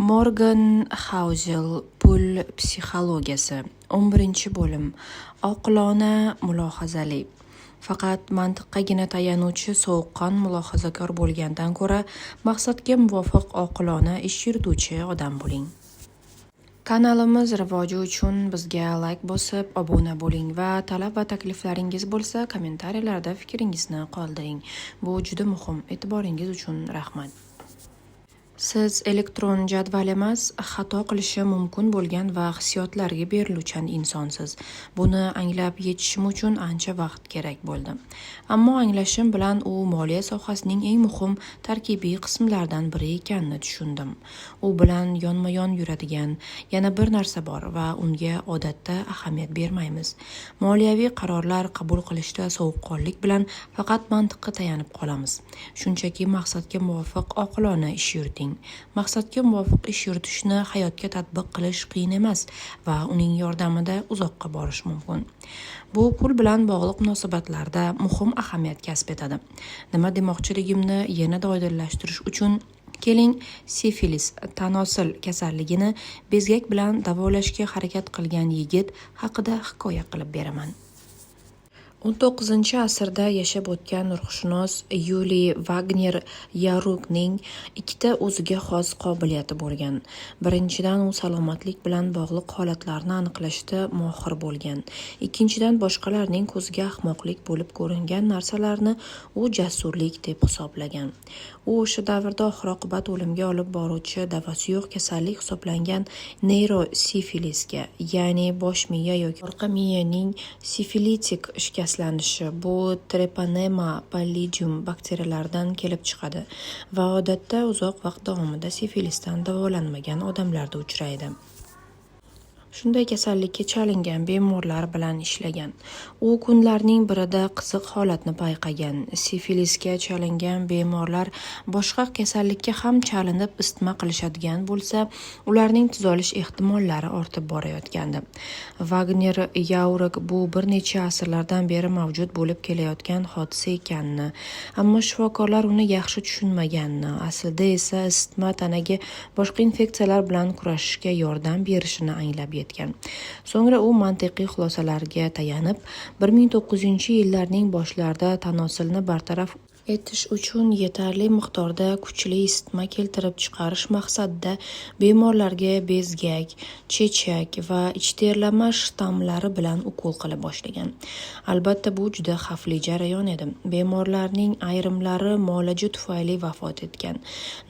Morgan Xauzel "Pul psixologiyasi", 11-bo'lim. Oqilona mulohazali. Faqat mantiqqagina tayanuvchi sovuqqon mulohazakor bo'lgandan ko'ra, maqsadga muvofiq oqilona ish yurituvchi odam bo'ling. Kanalimiz rivoji uchun bizga layk bosib, obuna bo'ling va talab va takliflaringiz bo'lsa, kommentariyalarda fikringizni qoldiring. Bu juda muhim. E'tiboringiz uchun rahmat. Siz elektron jadval emas, xato qilishi mumkin bo'lgan va hissiyotlarga beriluvchan insonsiz. Buni anglab yetishim uchun ancha vaqt kerak bo'ldi. Ammo anglashim bilan u moliya sohasining eng muhim tarkibiy qismlaridan biri ekanini tushundim. U bilan yonma-yon yuradigan yana bir narsa bor va unga odatda ahamiyat bermaymiz. Moliyaviy qarorlar qabul qilishda sovuqqonlik bilan faqat mantiqqa tayanib qolamiz. Shunchaki maqsadga muvofiq oqilona ish yuriting. Maqsadga muvofiq ish yuritishni hayotga tatbiq qilish qiyin emas va uning yordamida uzoqqa borish mumkin. Bu pul bilan bog'liq munosabatlarda muhim ahamiyat kasb etadi. Nima demoqchiligimni yanada oydinlashtirish uchun keling, sifilis tanosil kasalligini bezgak bilan davolashga harakat qilgan yigit haqida hikoya qilib beraman. 19-asrda yashab o'tgan ruhshunos Yuliy Vagner Yaurukning ikkita o'ziga xos qobiliyati bo'lgan. Birinchidan, u salomatlik bilan bog'liq holatlarni aniqlashda mohir bo'lgan. Ikkinchidan, boshqalarning ko'ziga ahmoqlik bo'lib ko'ringan narsalarni u jasurlik deb hisoblagan. U o'sha davrda oxir-oqibat o'limga olib boruvchi davosi yo'q kasallik hisoblangan neyrosifilisga, ya'ni bosh miya yoki orqa miyaning sifilitik shikastlanishi, bu treponema pallidum bakteriyalaridan kelib chiqadi va odatda uzoq vaqt davomida sifilisdan davolanmagan odamlarda uchraydi. Shunday kasallikka chalingan bemorlar bilan ishlagan. U kunlarning birida qiziq holatni payqagan. Sifilisga chalingan bemorlar boshqa kasallikka ham chalinib isitma qilishadigan bo'lsa, ularning tuzalish ehtimollari ortib borayotgandi. Vagner Yauruk bu bir necha asrlardan beri mavjud bo'lib kelayotgan hodisa ekanini, ammo shifokorlar uni yaxshi tushunmaganini, aslida esa isitma tanaga boshqa infeksiyalar bilan kurashishga yordam berishini anglab yetgan. So'ngra u mantiqiy xulosalarga tayanib, 1900-yillarning boshlarida tanosilni bartaraf etish uchun yetarli miqdorda kuchli isitma keltirib chiqarish maqsadida bemorlarga bezgak, chechak va ichterlama shtammlari bilan ukol qila boshlagan. Albatta, bu juda xavfli jarayon edi. Bemorlarning ayrimlari muolaja tufayli vafot etgan.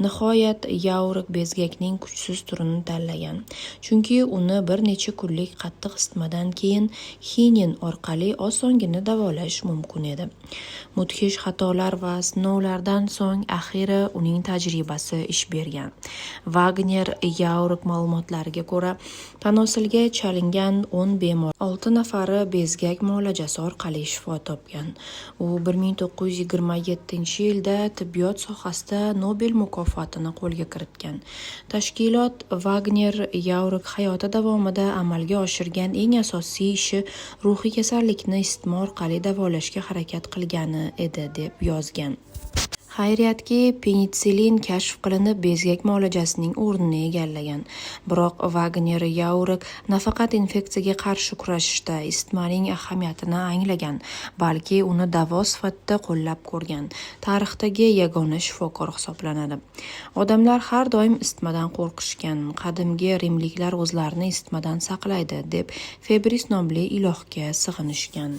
Nihoyat Yauruk bezgakning kuchsiz turini tanlagan. Chunki uni bir necha kunlik qattiq isitmadan keyin xinin orqali osongina davolash mumkin edi. Mudhish xatolar va sinovlardan so'ng axiyri uning tajribasi ish bergan. Vagner Yauruk ma'lumotlariga ko'ra, tanosilga chalingan 10 bemor 6 nafari bezgak muolajasi orqali shifo topgan. U 1927-yilda tibbiyot sohasida Nobel mukofotini qo'lga kiritgan. Tashkilot Vagner Yauruk hayoti davomida amalga oshirgan eng asosiy ishi ruhiy kasallikni isitma orqali davolashga harakat qilgani edi deb yozgan. Xayriyatki, penitsilin kashf qilinib, bezgak muolajasining o'rnini egallagan. Biroq Vagner Yauruk nafaqat infeksiyaga qarshi kurashishda isitmaning ahamiyatini anglagan, balki uni davo sifatida qo'llab ko'rgan tarixdagi yagona shifokor hisoblanadi. Odamlar har doim isitmadan qo'rqishgan. Qadimgi rimliklar o'zlarini isitmadan saqlaydi deb Febris nomli ilohga sig'inishgan.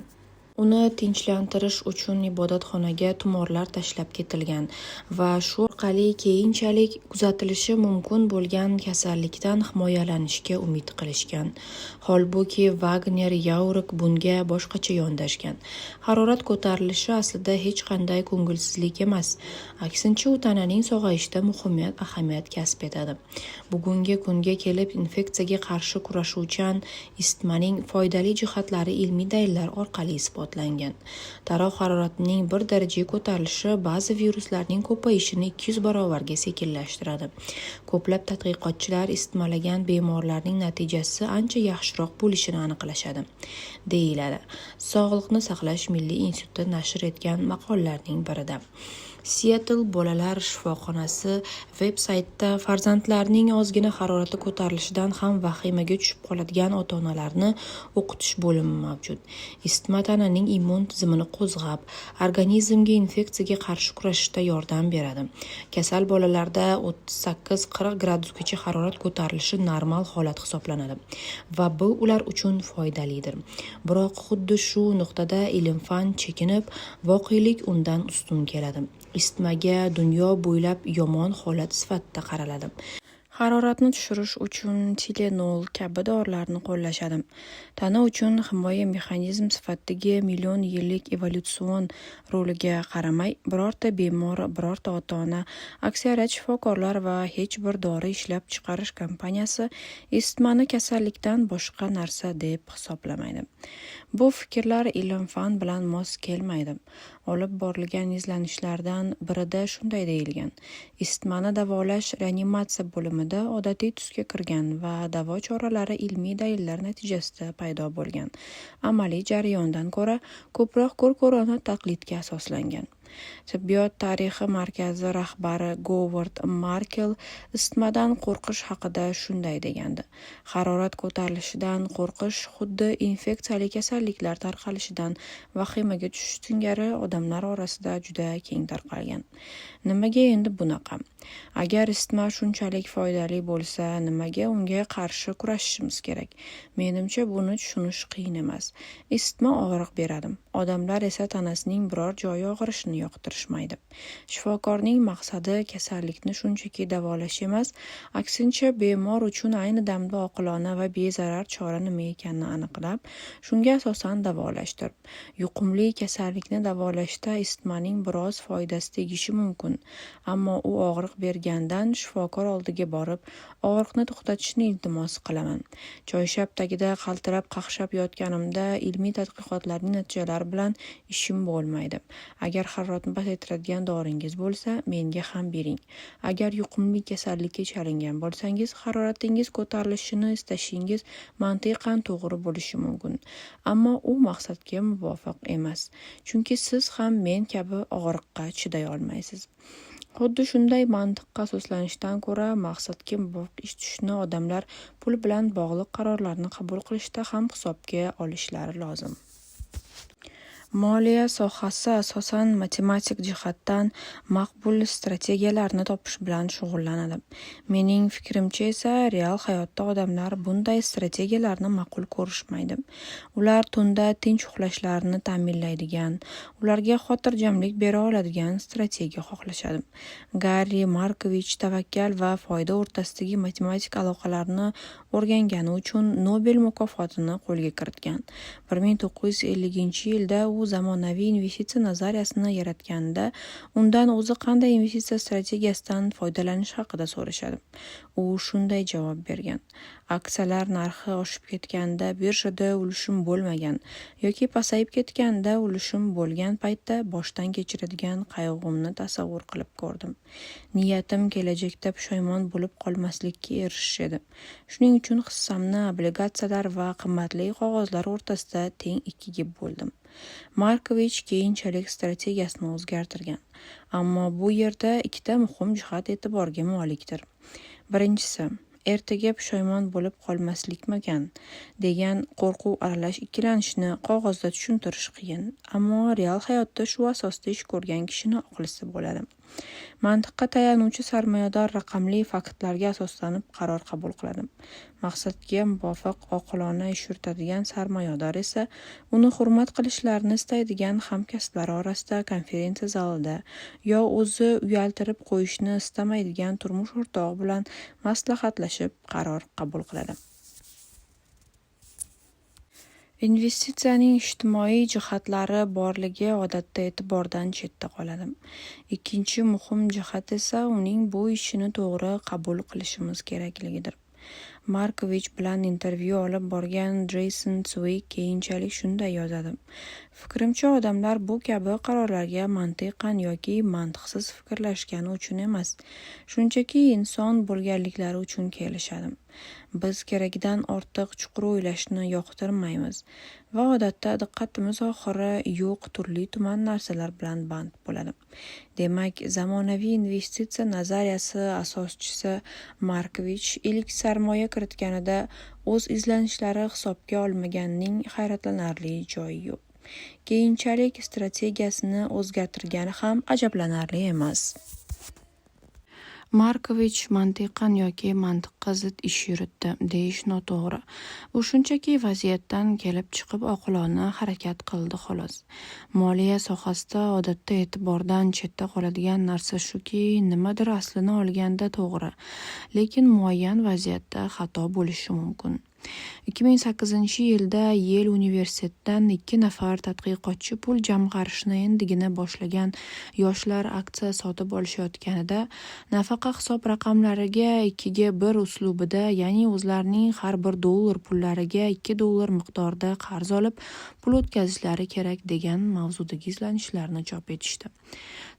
Uni tinchlantirish uchun ibodatxonaga tumorlar tashlab ketilgan va shu orqali keyinchalik kuzatilishi mumkin bo'lgan kasallikdan himoyalanishga umid qilishgan. Holbuki Vagner Yauruk bunga boshqacha yondashgan. Harorat ko'tarilishi aslida hech qanday ko'ngilsizlik emas. Aksincha, u tananing sog'ayishida muhim ahamiyat kasb etadi. Bugungi kunga kelib infeksiyaga qarshi kurashuvchan isitmaning foydali jihatlari ilmiy dalillar orqali isbotlangan. Taroq haroratining 1 darajaga ko'tarilishi ba'zi viruslarning ko'payishini 200 barobarga sekinlashtiradi. Ko'plab tadqiqotchilar isitmalagan bemorlarning natijasi ancha yaxshiroq bo'lishini aniqlashadi, deyiladi Sog'liqni saqlash milliy instituti nashr etgan maqolalarning birida. Sietl bolalar shifoxonasi veb-saytida farzandlarining ozgina harorati ko'tarilishidan ham vahimaga tushib qoladigan ota-onalarni o'qitish bo'limi mavjud. Isitma tananing immun tizimini qo'zg'ab, organizmga infeksiyaga qarshi kurashishda yordam beradi. Kasal bolalarda 38-40 gradusgacha harorat ko'tarilishi normal holat hisoblanadi va bu ular uchun foydalidir. Biroq xuddi shu nuqtada ilm-fan chekinib, voqelik undan ustun keladi. Isitmaga dunyo bo'ylab yomon holat sifatida qaraladi. Haroratni tushirish uchun Tylenol kabi dorilarni qo'llashadi. Tana uchun himoya mexanizmi sifatidagi million yillik evolyutsion roliga qaramay, birorta bemor, birorta ota-ona, aksariyat shifokorlar va hech bir dori ishlab chiqarish kompaniyasi isitmani kasallikdan boshqa narsa deb hisoblamaydi. Bu fikrlar ilm-fan bilan mos kelmaydi. Olib borilgan izlanishlardan birida shunday deyilgan: Isitmani davolash reanimatsiya bo'limida odatiy tusga kirgan va davo choralari ilmiy dalillar natijasida paydo bo'lgan amaliy jarayondan ko'ra ko'proq ko'r-ko'rona taqlidga asoslangan. Tibbiyot tarixi markazi rahbari Govard Markel isitmadan qo'rqish haqida shunday degandi: Harorat ko'tarilishidan qo'rqish xuddi infeksiyali kasalliklar tarqalishidan vahimaga tushish singari odamlar orasida juda keng tarqalgan. Nimaga endi bunaqa? Agar isitma shunchalik foydali bo'lsa, nimaga unga qarshi kurashishimiz kerak? Menimcha, buni tushunish qiyin emas. Isitma og'riq beradi. Odamlar esa tanasining biror joyi og'rishini yoqtirishmaydi. Shifokorning maqsadi kasallikni shunchaki davolash emas, aksincha bemor uchun ayni damda oqilona va bezarar chora nima ekanini aniqlab, shunga asosan davolashdir. Yuqumli kasallikni davolashda isitmaning biroz foydasi tegishi mumkin, ammo u og'riq bergandan shifokor oldiga borib, og'riqni to'xtatishni iltimos qilaman. Choyshab tagida qaltirab qaqshab yotganimda ilmiy tadqiqotlarning natijalari bilan ishim bo'lmaydi. Agar haroratni pasaytiradigan doringiz bo'lsa, menga ham bering. Agar yuqumli kasallikka chalingan bo'lsangiz, haroratingiz ko'tarilishini istashingiz mantiqan to'g'ri bo'lishi mumkin, ammo u maqsadga muvofiq emas, chunki siz ham men kabi og'riqqa chiday olmaysiz. Xuddi shunday mantiqqa asoslanishdan ko'ra maqsadga muvofiq ish tutishni odamlar pul bilan bog'liq qarorlarni qabul qilishda ham hisobga olishlari lozim. Moliya sohasi asosan matematik jihatdan maqbul strategiyalarni topish bilan shug'ullanadi. Mening fikrimcha esa, real hayotda odamlar bunday strategiyalarni ma'qul ko'rishmaydi. Ular tunda tinch uxlashlarini ta'minlaydigan, ularga xotirjamlik bera oladigan strategiya xohlashadi. Garri Markovich tavakkal va foyda o'rtasidagi matematik aloqalarni o'rgangani uchun Nobel mukofotini qo'lga kiritgan. 1950-yilda u zamonaviy investitsiya nazariyasini yaratganida undan o'zi qanday investitsiya strategiyasidan foydalanish haqida so'rashadi. U shunday javob bergan: Aksiyalar narxi oshib ketganida birjada ulushim bo'lmagan yoki pasayib ketganida ulushim bo'lgan paytda boshdan kechiradigan qayg'umni tasavvur qilib ko'rdim. Niyatim kelajakda pushaymon bo'lib qolmaslikka erishish edi. Shuning uchun hissamni obligatsiyalar va qimmatli qog'ozlar o'rtasida teng ikkiga bo'ldim. Markovich keyinchalik strategiyasini o'zgartirgan. Ammo bu yerda ikkita muhim jihat e'tiborga molikdir. Birinchisi, ertaga pushaymon bo'lib qolmaslikmikan degan qo'rquv aralash ikkilanishni qog'ozda tushuntirish qiyin, ammo real hayotda shu asosda ish ko'rgan kishini oqlasa bo'ladi. Mantiqqa tayanuvchi sarmoyador raqamli faktlarga asoslanib qaror qabul qiladi. Maqsadga muvofiq oqilona ish yuritadigan sarmoyador esa uni hurmat qilishlarini istaydigan hamkasblari orasida konferensiya zalida yo o'zi uyaltirib qo'yishni istamaydigan turmush o'rtog'i bilan maslahatlashib qaror qabul qiladi. Investitsiyaning ijtimoiy jihatlari borligi odatda e'tibordan chetda qoladi. Ikkinchi muhim jihat esa uning bu ishini to'g'ri qabul qilishimiz kerakligidir. Markovich bilan intervyu olib borgan Jeyson Svig keyinchalik shunday yozadi: "Fikrimcha, odamlar bu kabi qarorlarga mantiqan yoki mantiqsiz fikrlashgani uchun emas, shunchaki inson bo'lganliklari uchun kelishadi. Biz keragidan ortiq chuqur o'ylashni yoqtirmaymiz va odatda diqqatimiz oxiri yo'q turli-tuman narsalar bilan band bo'ladi." Demak, zamonaviy investitsiya nazariyasi asoschisi Markovich ilk sarmoya kiritganida o'z izlanishlari hisobga olmaganining hayratlanarli joyi yo'q. Keyinchalik strategiyasini o'zgartirgani ham ajablanarli emas. Markovich mantiqan yoki mantiqqa zid ish yuritdi, deyish noto'g'ri. U shunchaki vaziyatdan kelib chiqib oqilona harakat qildi, xolos. Moliya sohasida odatda e'tibordan chetda qoladigan narsa shuki, nimadir aslini olganda to'g'ri, lekin muayyan vaziyatda xato bo'lishi mumkin. 2008-yilda Yel universitetidan ikki nafar tadqiqotchi pul jamg'arishni endigina boshlagan yoshlar aksiya sotib olishayotganida nafaqa hisob raqamlariga 2:1 uslubida, ya'ni o'zlarining har bir dollar pullariga $2 miqdorida qarz olib, pul o'tkazishlari kerak degan mavzudagi izlanishlarini chop etishdi.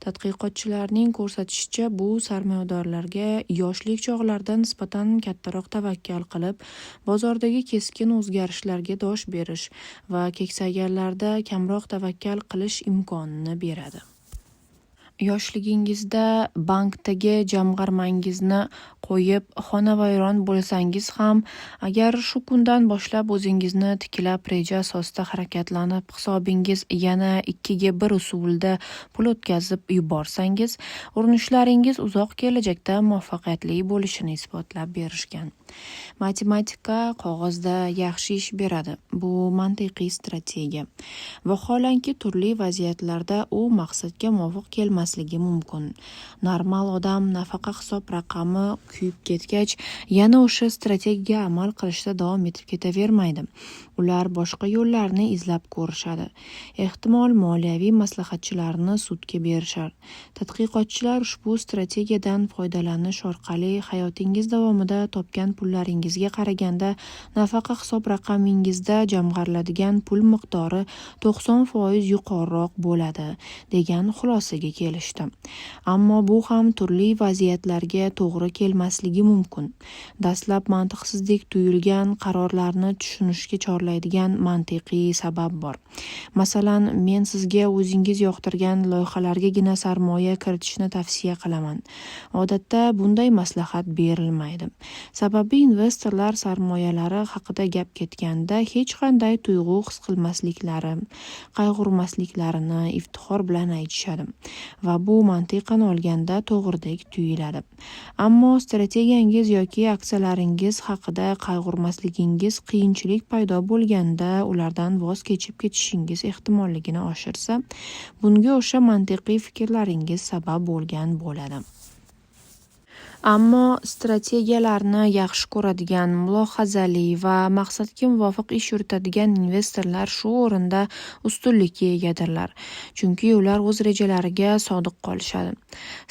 Tadqiqotchilarning ko'rsatishicha, bu sarmoyadorlarga yoshlik chog'larida nisbatan kattaroq tavakkal qilib, bozordagi keskin o'zgarishlarga dosh berish va keksayganlarda kamroq tavakkal qilish imkonini beradi. Yoshligingizda bankdagi jamg'armangizni qo'yib, xonavayron bo'lsangiz ham, agar shu kundan boshlab o'zingizni tiklab reja asosida harakatlanib, hisobingiz yana 2:1 usulida pul o'tkazib yuborsangiz, urinishlaringiz uzoq kelajakda muvaffaqiyatli bo'lishini isbotlab berishgan. Matematika qog'ozda yaxshi ish beradi. Bu mantiqiy strategiya. Vaholanki, turli vaziyatlarda u maqsadga muvofiq kelmasligi mumkin. Normal odam nafaqa hisob raqami kuyib ketgach, yana o'sha strategiyaga amal qilishda davom etib ketavermaydi. Ular boshqa yo'llarni izlab ko'rishadi. Ehtimol, moliyaviy maslahatchilarni sudga berishar. Tadqiqotchilar ushbu strategiyadan foydalanish orqali hayotingiz davomida topgan pullaringizga qaraganda nafaqa hisob raqamingizda jamg'ariladigan pul miqdori 90% yuqoriroq bo'ladi, degan xulosaga kelishdi. Ammo bu ham turli vaziyatlarga to'g'ri kelmasligi mumkin. Dastlab mantiqsizdek tuyulgan qarorlarni tushunishga chorlaydigan mantiqiy sabab bor. Masalan, men sizga o'zingiz yoqtirgan loyihalargagina sarmoya kiritishni tavsiya qilaman. Odatda bunday maslahat berilmaydi. Sababi investorlar sarmoyalari haqida gap ketganda hech qanday tuyg'u his qilmasliklari, qayg'urmasliklarini iftixor bilan aytishadi va bu mantiqan olganda to'g'ridek tuyuladi. Ammo strategiyangiz yoki aksiyalaringiz haqida qayg'urmasligingiz qiyinchilik paydo bo'lganda ulardan voz kechib ketishingiz ehtimolligini oshirsa, bunga o'sha mantiqiy fikrlaringiz sabab bo'lgan bo'ladi. Ammo strategiyalarni yaxshi ko'radigan, mulohazali va maqsadga muvofiq ish yuritadigan investorlar shu o'rinda ustunlikka egadirlar, chunki ular o'z rejalariga sodiq qolishadi.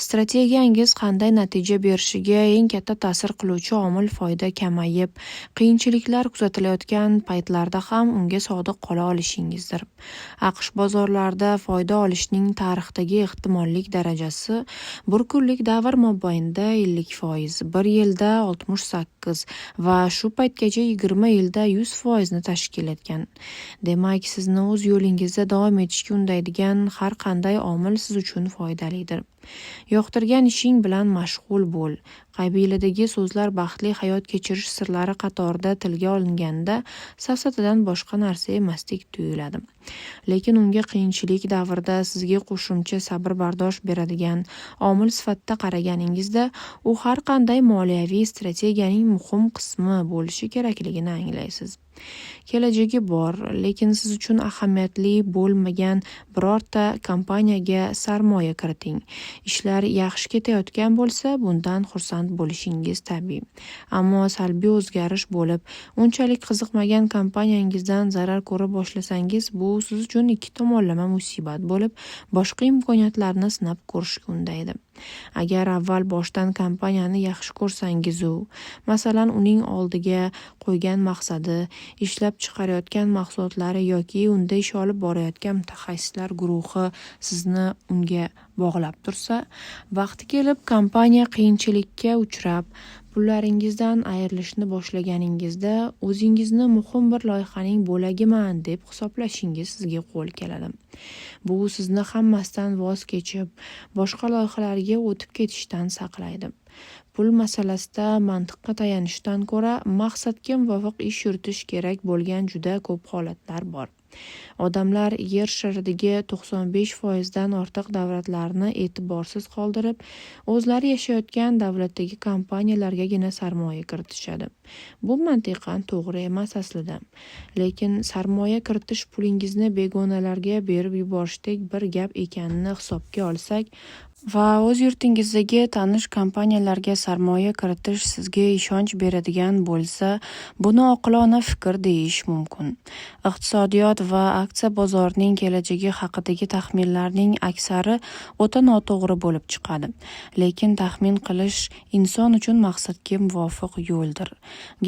Strategiyangiz qanday natija berishiga eng katta ta'sir qiluvchi omil foyda kamayib, qiyinchiliklar kuzatilayotgan paytlarda ham unga sodiq qola olishingizdir. AQSh bozorlarida foyda olishning tarixdagi ehtimollik darajasi bir kunlik davr mobaynida 50%, bir yilda 68 va shu paytgacha 20 yilda 100% ni tashkil etgan. Demak, sizni o'z yo'lingizda davom etishga undaydigan har qanday omil siz uchun foydalidir. Yoqtirgan ishing bilan mashg'ul bo'l qabilidagi so'zlar baxtli hayot kechirish sirlari qatorida tilga olinganda safsatadan boshqa narsa emasdek tuyuladi. Lekin unga qiyinchilik davrida sizga qo'shimcha sabr-bardosh beradigan omil sifatida qaraganingizda, u har qanday moliyaviy strategiyaning muhim qismi bo'lishi kerakligini anglaysiz. Kelajagi bor, lekin siz uchun ahamiyatli bo'lmagan birorta kompaniyaga sarmoya kiriting. Ishlar yaxshi ketayotgan bo'lsa, bundan xursand bo'lishingiz tabiiy. Ammo salbiy o'zgarish bo'lib, unchalik qiziqmagan kompaniyangizdan zarar ko'ra boshlasangiz, bu siz uchun ikki tomonlama musibat bo'lib, boshqa imkoniyatlarni sinab ko'rishga undaydi. Agar avval boshdan kompaniyani yaxshi ko'rsangiz-u, masalan, uning oldiga qo'ygan maqsadi, ishlab chiqarayotgan mahsulotlari yoki unda ish olib borayotgan mutaxassislar guruhi sizni unga bog'lab tursa, vaqti kelib kompaniya qiyinchilikka uchrab, pullaringizdan ayrilishni boshlaganingizda o'zingizni muhim bir loyihaning bo'lagiman deb hisoblashingiz sizga qo'l keladi. Bu sizni hammasidan voz kechib, boshqa loyihalarga o'tib ketishdan saqlaydi. Pul masalasida mantiqqa tayanishdan ko'ra maqsadga muvofiq ish yuritish kerak bo'lgan juda ko'p holatlar bor. Odamlar yer sharidagi 95% dan ortiq davlatlarni e'tiborsiz qoldirib, o'zlari yashayotgan davlatdagi kompaniyalargagina sarmoya kiritishadi. Bu mantiqan to'g'ri emas aslida. Lekin sarmoya kiritish pulingizni begonalarga berib yuborishdek bir gap ekanini hisobga olsak va o'z yurtingizdagi tanish kompaniyalarga sarmoya kiritish sizga ishonch beradigan bo'lsa, buni oqilona fikr deyish mumkin. Iqtisodiyot va aksiya bozorining kelajagi haqidagi taxminlarning aksari o'ta noto'g'ri bo'lib chiqadi. Lekin taxmin qilish inson uchun maqsadga muvofiq yo'ldir.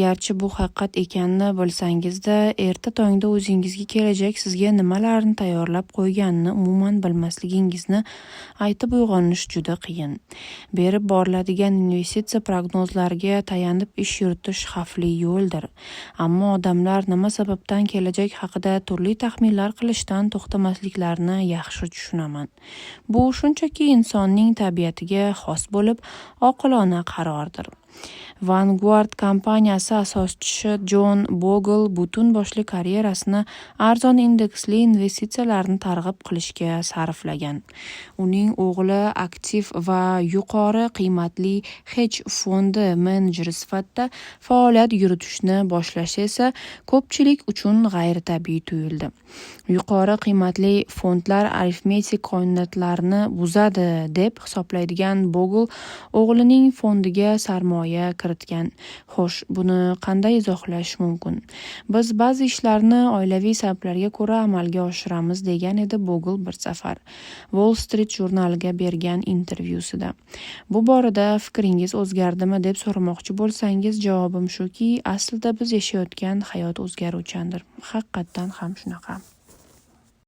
Garchi bu haqiqat ekanini bilsangizda, erta tongda o'zingizga kelajak sizga nimalarni tayyorlab qo'yganini umuman bilmasligingizni aytib uyg'onish juda qiyin. Berib boriladigan investitsiya prognozlariga tayanib ish yuritish xavfli yo'ldir. Ammo odamlar nima sababdan kelajak haqida turli taxminlar qilishdan to'xtamasliklarini yaxshi tushunaman. Bu shunchaki insonning tabiatiga xos bo'lib, oqilona qarordir. Vanguard kompaniyasi asoschisi Jon Bogle butun boshli karyerasini arzon indeksli investitsiyalarni targ'ib qilishga sarflagan. Uning o'g'li aktiv va yuqori qiymatli hedge fondi menejeri sifatida faoliyat yuritishni boshlashi esa ko'pchilik uchun g'ayritabiiy tuyuldi. Yuqori qiymatli fondlar arifmetik qonuniyatlarini buzadi deb hisoblaydigan Bogle o'g'lining fondiga sarmoya kiritgan. Xo'sh, buni qanday izohlash mumkin? Biz ba'zi ishlarni oilaviy sabablarga ko'ra amalga oshiramiz, degan edi Bogle bir safar Wall Street jurnaliga bergan intervyusida. Bu borada fikringiz o'zgardimi deb so'ramoqchi bo'lsangiz, javobim shuki, aslida biz yashayotgan hayot o'zgaruvchandir. Haqiqatdan ham shunaqa.